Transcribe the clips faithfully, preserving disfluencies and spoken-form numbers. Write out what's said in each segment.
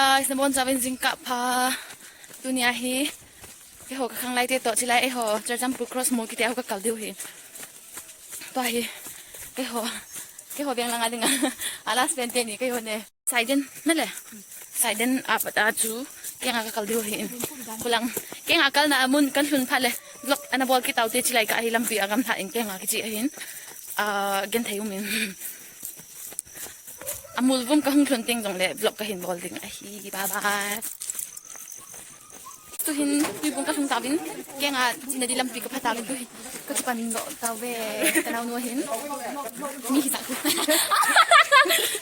Guys, nabonchauvin jingkah pha. Tunia hi keiho kakhang lai te toh chilai eiho Churachandpur Cross Mall kiti a ho kakal diu ahi. Tua hi keiho, keiho veng langa dinga a last pen teni keiho ne. Saiden nale. Saiden apat a chu kenga kakal diu ahi. Kulang kenga kalna amun kalhun phat le vlog ana bol kit taute chilai kah hi lampi a gamlha in kenga kichi ahin. Ah, genthei umin. Amul vum kahung lhun teng jongle vlog kahin bol ding ahi. Bye bye. Tuhin tuibung kalhung tauvin, kenga china di lampi kapha tauvin tuhin. Kakipan doh tauve, kanaonu ahin. Mi hijat.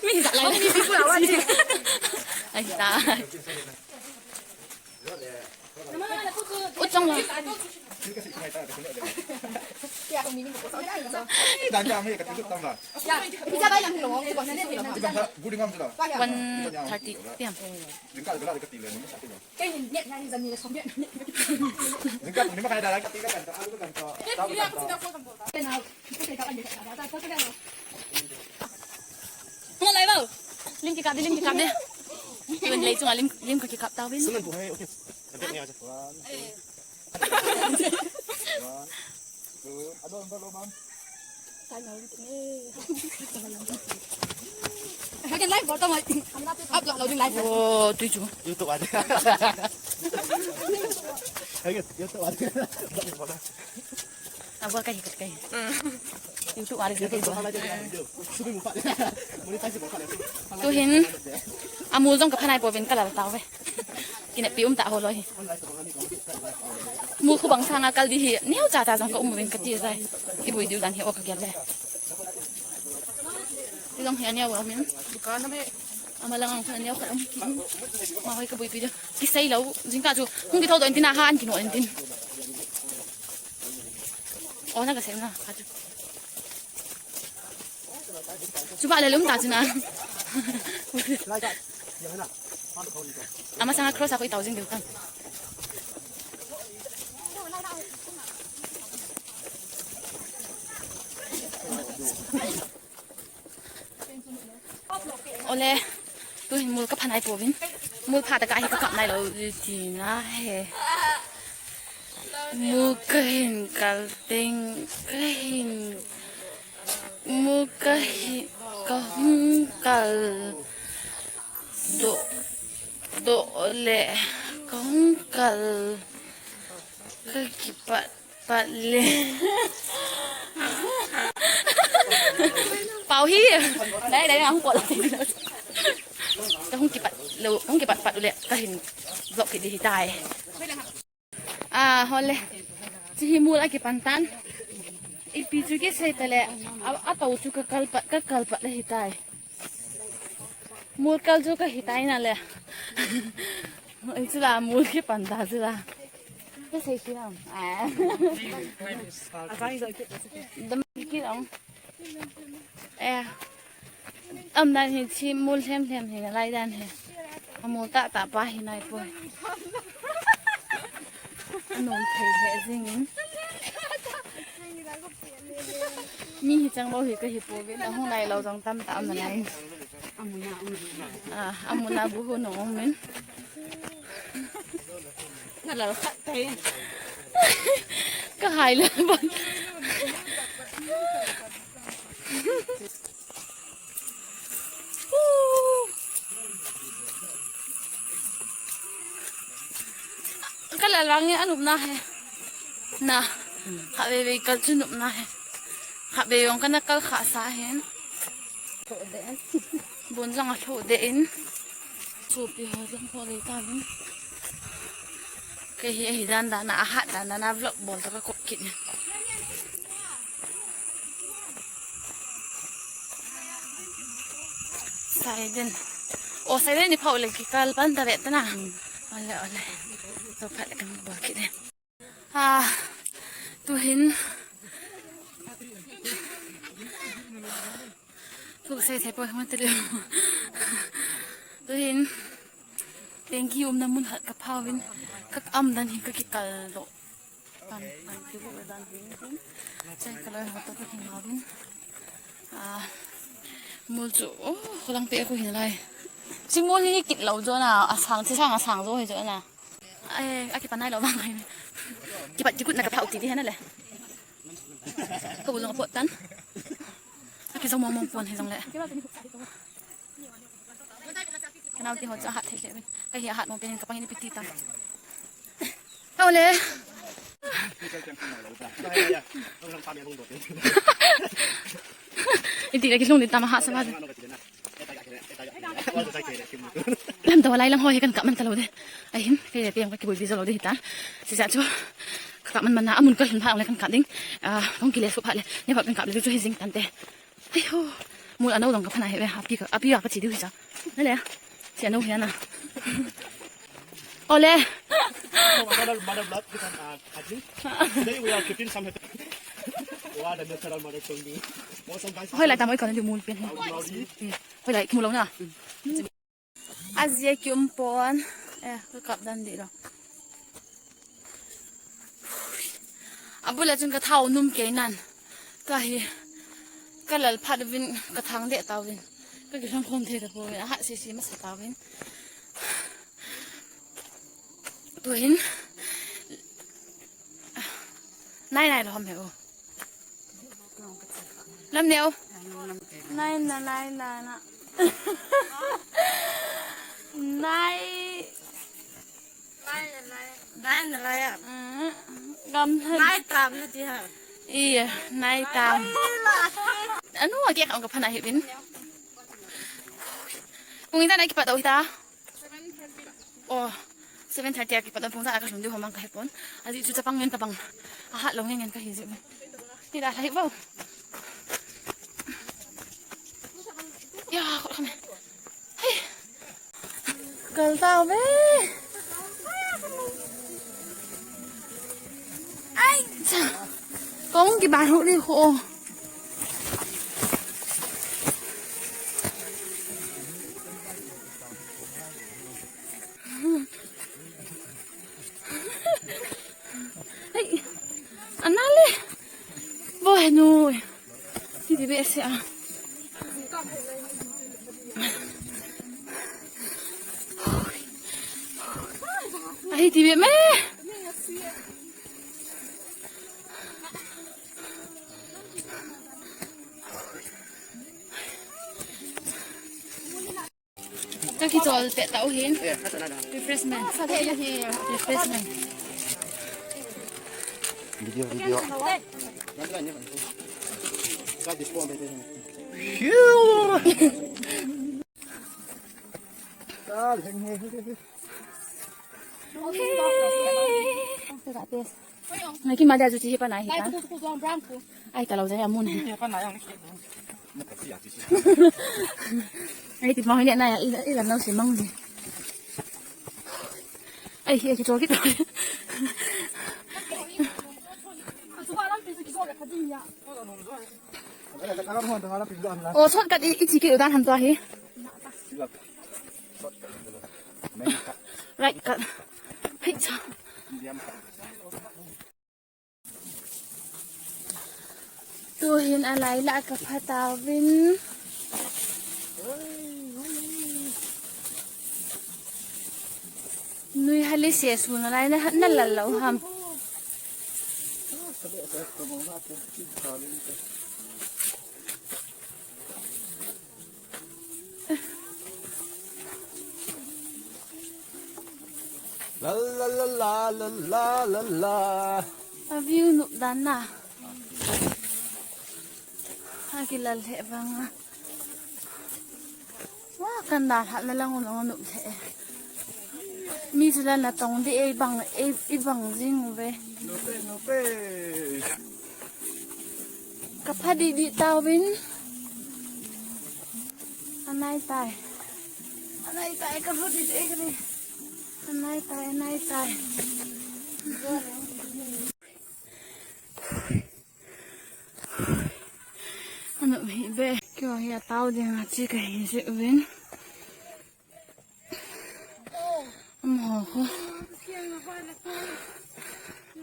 Mi hijat lai. Ahi ta. Ut chang la. Dan jam ni kati tam la. One thirty p.m. Jingkah ni makai da kati ka kan ta, alu ka kan ta. Lim kikap di, lim kikap di. Tun lei chunga lim, lim kakikap tauvin. Sunan bu hai, okay. Abek ni aja. Hagen live bol ta mai. Upload lou ding live. Oh, tui chu. YouTube a. Hagen YouTube a. Abol kahi, kahi. YouTube a. Tuhin amul jong kapha nai pouvin kalal tauve. Kineppi um tah ho loi hi. Mul khubang sanga kal di hi, neocha cha jong kaum uvin kati jai. Kibui diu dan hi o kagel le. Ti jong hi aneo umin. Ama lang ang khat aneo khat um ki. Ma hoi kabui pi diu. Kisei lou, jingkah chu hung kithou doh in tin a ha an kino in tin. O na kasei na. Chuba le lum ta chuna. Amasanga cross a koi tau jing diu tan. Ole, tuhin mul kapha nai pouvin. Mul pha tah a hi kakap nai lou tina he. Mul kahin kal teng, kahin Mu kahi, kahung kal doh, doh le, kahung kal, kakipat, pat le. Pau hi. Dai, dai, kahung pot le. Kahung kipat lou, kahung kipat pat le, kahin vlog kit di hitai. A, hole. Chihi mul akipan tan. Ipi chu kisei tale. A, ato chu kakal pat, kakal pat le hitai. Mul kal chu kahitai nale. Ei chula mul kipan ta chula. Kisei ti na. A. Dam ki long. Eh. Am dan hi chi mul lhem lhem hi nalai dan hi. Amul tah tah pa hi nai poi. Anom thei he jingin. Mi hi chang bou hi kahi pouvin, ahung nai lou jong tamtah um nalai. Ah, amuna bu hu nong um in. Nalal khat thei. Kahai le bon. Kalal vang e, anopna he. Na. Khatvei vei kal chu nopna he. Khatvei vang kana kal kha sa hen. Bon jong alhoh deh in. Sopi ho jong ho lei ta vin. Kei hi ahi dan dan a, ahat dan dan a vlog bol toh kakop kit in. Saiden. O, saiden ni phau le kikal pan ta ve ta na. Ole, ole. To phat le kan bol kit in. Ah, tuhin. Thu kasei thei poi, hung tele. Tuhin. Tengki umna mun khat kaphauvin. Ka am dan hin kakikal doh. Pan, pan, kibu dan hin. Chai kaloi hoto kahin hauvin. Ah, mul chu, oh, kholang pe ko hin lai. Chimol hi kit lou jo na, asang, chi sang asang jo hi jo na. Ai, akipan nai lou vang hi. Kipat kikut na ka phau ti di hena le. Ka ulong pot tan. Aki jo mong mong pon hi jong le. Ka nau ti ho cha hat thei le. Ka hi hat mong pen ka pang ni piti tan. Ole. Iti ka kilung din tama ha sa ba. Lam tawa lai lang ho he kan kap man ta lou de. Ahin, ke ke yang ka kibui bi jo lou de hita. Si sa chu. Ka kap man man na amun ka lhun pha le kan kap ding. Ah, kong kile su pha le. Ne pha kan kap le chu hi jing tan te. Ai ho. Mul ano dong ka phana he ve. Api ka, api ka chi diu hi cha. Ne le. Si ano he na. Ole. Mother, mother blood, this one, uh, I think. Today we are cooking some. What a natural mother tongue. Hoi lai ta moi kon di mul pen. Hoi lai ki mul lou na. Aji a ki um pon. Eh, ka kap dan di lo. Abul a chun ka thau num kei nan. Ka hi. Ka lal phat vin ka thang de ta vin. Ka ki thang khom the ta po vin. Ahat si si masa ta vin. Tuhin. Nai nai lom he o. Lam neo. Nai na nai na na. Nai. Nai na nai. Nai na nai a. Mm, gam. Nai tam na ti ha. Iya, nai tam. Anu, aki ka phana he bin. Kung ita na kipat o ita. Oh, seven thirty a kipat a pung ja a ka lhun diu ho mang ka he pon. Aji chu chapang ngen tabang. Ahat lou ngen ngen ka hi ji. Ti da hi bo. Ya, ko kham. Hey. Kal tau ve. Ai, cha. Kong ki ba hu ni ko. Ai, anale. Bo he nu. Ti ti be se a. Ai, ti be me. Ka kichol pet tau hin. Refreshment. Refreshment. Video, video. Phew! Ngai ki ma dia chu chi hi pa nai hi ta. Ai ta lo ja ya mun. Ai ti ma hi ne na ya i, i lam nau si mang di. Ai hi ki chol ki chol. O shortcut i, i chi ki u dan han to hi. Right cut. Hei cha. Tuhin alai la ka pha tauvin. Nui hali se su na lai na, na lal lo ham. La la la la la la la la. A view nop dan na. A kilal he vang a. Wa kan da ha la lang long nop he. Mi chu la na tong di ei bang, ei, ei bang jing ve. Nop e, nop e. Ka pha di di tauvin. Anai tai. Anai tai ka pha di di ka ni. Anai tai, anai tai. Ano hi be. Kyo hi a tau ding a chi ka hi se uvin. Amaho khu.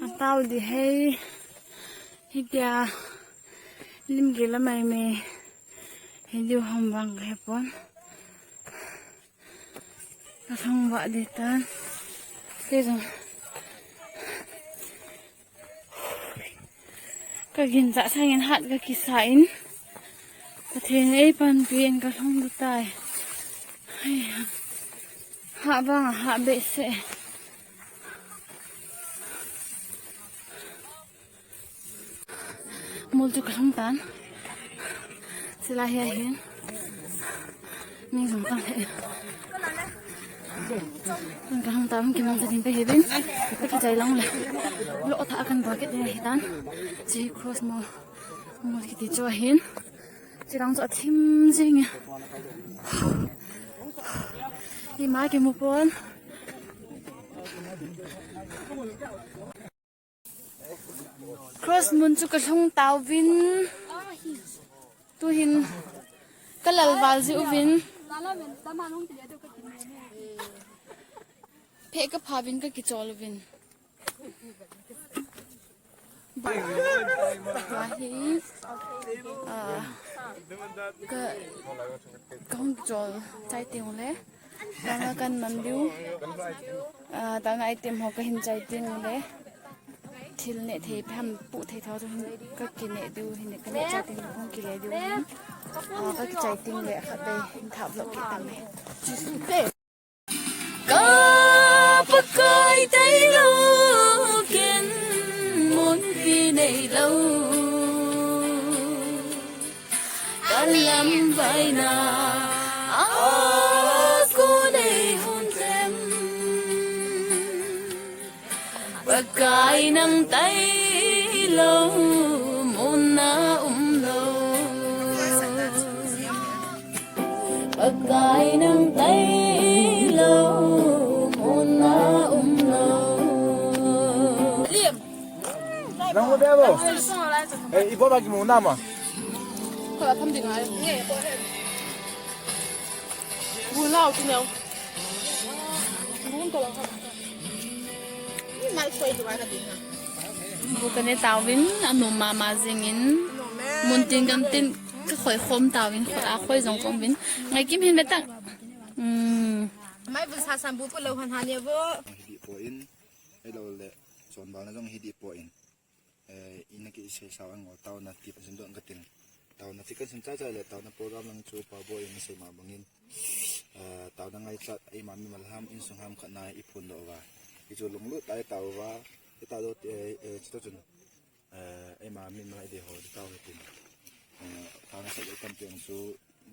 A tau di hei. Hitia lim gila mai mai. Hi diu ham vang ka he pon. Ka lhung vah ding tan. Kei jong ka ginjah sangin hat ka kisa in. Pathen in ei panpi in ka lhung ding tai. Hai, ha. Ha bang, ha behseh. Mol chu ka lhung tan. Sila hi ahin. Ning jong tang le. Ka lhung tan, kimang ta ding pe hi bin. Ka kichai lang le. Lo tha kan ba ke de hi tan. Chi cross mol. Mol kiti chu ahin. Chi lang chu athim jing e. Ima kimu pon. Cross mun chu ka lhung tauvin. Tuhin ka lalval ji uvin. Phe ka pha uvin ka kichol uvin. Ba hi, ah, ka, ka hung kichol chai teng ule. Tanga kan man diu. Ah, tanga item ho ka hin chai teng ule. Thil neh thei phem pu thei thou hin ka kineh diu hin ka neh chai teng ule hung kile diu hin. Ah, ka kichai teng ule khat dei hin tha vlog kit tang e. Ka Pakai tailou ken mun pi neilou. Ka lam vaina a ko nei hun tem. Pakai nang tailou mun a umlou. Pakai nang tailou mun a umlou. Nang mo bebo. Eh, ibo bagi mo nama. Ko la tham ding ai. Nge ko he. Bu nau ti nau. Bu ko la tham. Bu ka ne tauvin, anom mama jingin. Mun tin gam tin ka khoi khom tauvin, khoi a khoi jong khom uvin. Ngai kim hin betak. Hmm. Mai bu sa san bu pu lo han han ye bu. Hi dih poi, ahilou le, chonbal na jong hi dih poi. Eh, ina kisei sao an ngol taona ti pa sin don ka tin. Taona ti kan sin chai chai le, taona program lang chu pa bo in sei ma bangin. Eh, taona ngaichat, eima mimal ham, insung ham khat na i phun doh uva. I chu lunglut tah i tao uva, i tao doh, eh, eh, chuti chun. Eh, eima mimal i dei ho, i tao hi tin. Eh, taona sa i kan tiang chu,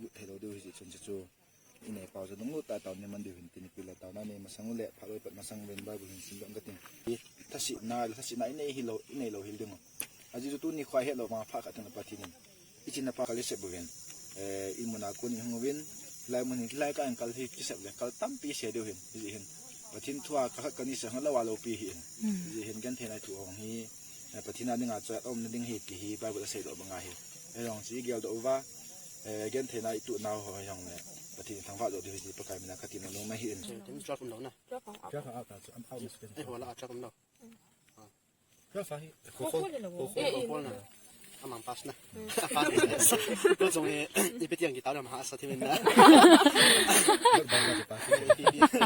lut thei lou diu hi chun chu chu. I nei pau chu lunglut tah tao ni man diu hin tin, ipi le taona nei masang u le, phalou i pat masang uvin Bible hin sim doh ka tin. I thasina, thasina i nei hilou, i nei lou hil ding u. Ajeh chu tuni khoi helou vang phat khat teng le Pathen in i chinna pa kal i sep uvin. Eh, i mun a kon i hung uvin, hilai mun hin, hilai ka in kal hi kisep le, kal tampi se diu hin, hijeh hin. Pathen thu a kal khat kan i sep hang lou a loupi hi in. Hmm. Hijeh hin gentheina thu hong hi, eh, Pathen a dinga choi-at a umna ding hi ti hi Bible a sei doh bang ahi. Hijong chu i gel doh uva, eh, gentheina i tuh nau ho hijong le, Pathen in thangvah doh diu hi ti Pakai min a ka tin nom ahi in. Tin truck um lou na. Truck hung out. Truck hung out na, chu um out na. Eh, ho la a truck um lou. Truck fa hi. Ko, ko, ko, ko, ko, ko na. Amang pass na. Pass. Ko jong e, ipi tiang kitao na ma sa thimin na. Ipi, ipi,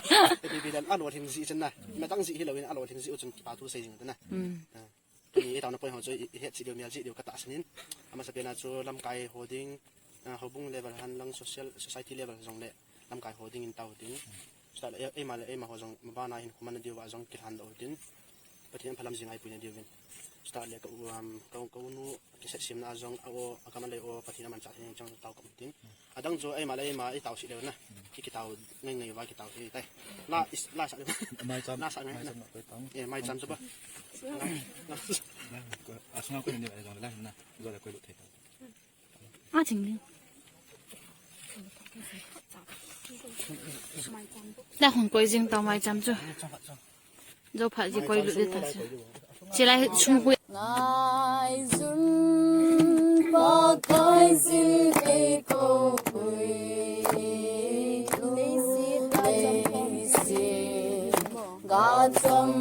ipi dan a lo thing ji chen na. Ma tang ji hilou in a lo thing ji u chun kipa thu sei jing ta na. Hmm. Ah. Tuni i taona poi ho chu i, i het cheh diu, mial cheh diu ka tahsan in. Amasa pen a chu lamkai ho ding, ah, houbung level hen lang social, society level jong le lamkai ho ding in tao ding. Chutah le e-, eima le eima ho jong maban a hin khoman na diu va jong kilhan doh u tin. Pathen in phalam jing a eipui na diu vin. Chutah le ka u, um, ka u, ka u nu kiset sim na a jong a o, a kam a lei o, Pathen a manchah thei jong tao kam tin. Adang chu eima le eima i tao sih leu na. Ki, kitao ngai ngai va kitao thei tai. La, is, la sa le. Mai cham, la sa ngai mai na. Cham na koi tang. Eh, mai cham chu ba. Asunga ko ni ai jong la na. Jo le koi lu thei ta. A ching ding. La khun koi jing tao mai cham chu. Cham, cham. Jou phat ji koi lut le ta se. Chilai chung hui. Ngai jun pa kai jin ei ko hui. Ga cham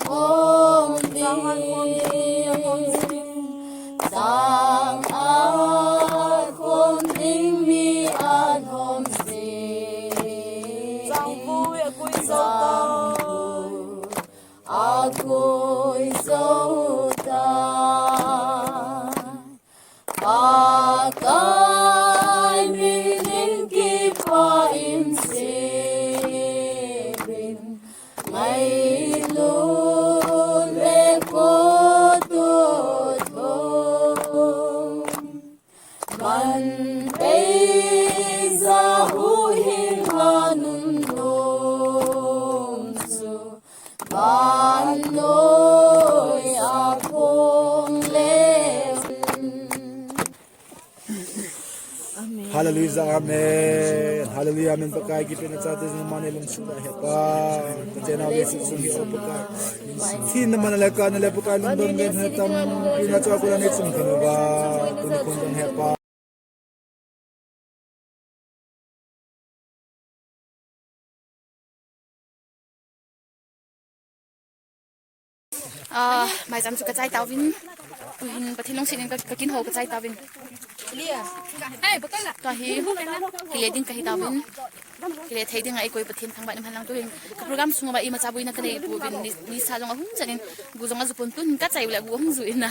khom ding. Sang a khom ding mi a lhom si. Sang vui a koi zo ta. Pakai minin kipa in sipin, ngailut le koto thong. Van pei za huhhing a nunnom chu, vannoi a phong le. Hallelujah, amen. Hallelujah, amen. Pakai kipana chate jong mane lungsuh la hepa. Kachena ve su sung hi o Pakai. Thin na mana le ka na le Pakai lungdon ve na tam. Ina chua ko na ne chung kinu ba. Kun kun jong hepa. Ah, maicham chu kachai tauvin. Tuhin Pathen lungset in ka, kakin ho kachai tauvin. Tua hi, kile ding kahi tauvin. Kile thei ding a ikoi Pathen thangvah in um hen lang tuhin. Ka program sunga ba imacha boina kanei pouvin ni, nisa jong ahung chan in. Gu jong aju pon tuhin kachai u le gu ahung ju in na.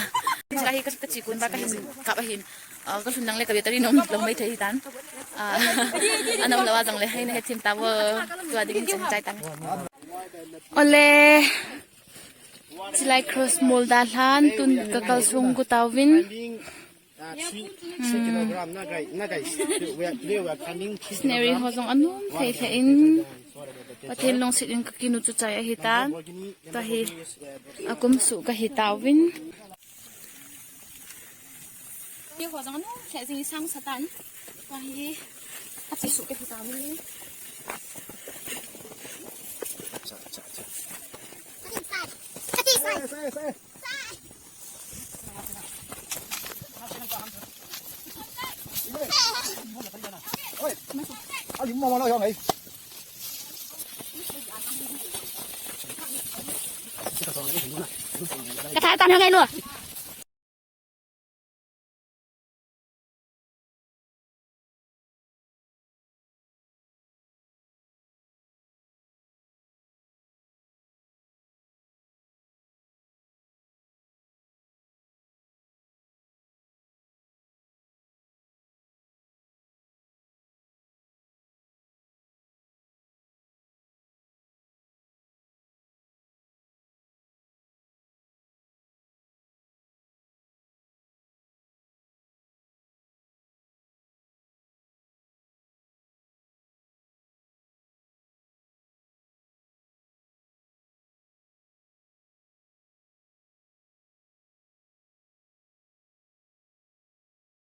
Ka hi ka, kachi kun ba kahin kap ahin. Ah, kalhun lang le ka battery nom lou mai thei tan. Ah, anom lou a jong le hei na hethem tauvo. Tua ding in chang chai tang. Ole. Chilai cross mol dalhan tun kakal sung gu tauvin. Scenery ho jong anom thei thei in. Pathen lungset in kakinu chu chai ahi tan. Tua hi akum suh kahi tauvin. Ti ho jong anom thei jing sang satan. Tua hi achi suh kahi tauvin. Ka thai tam hang ngai nu.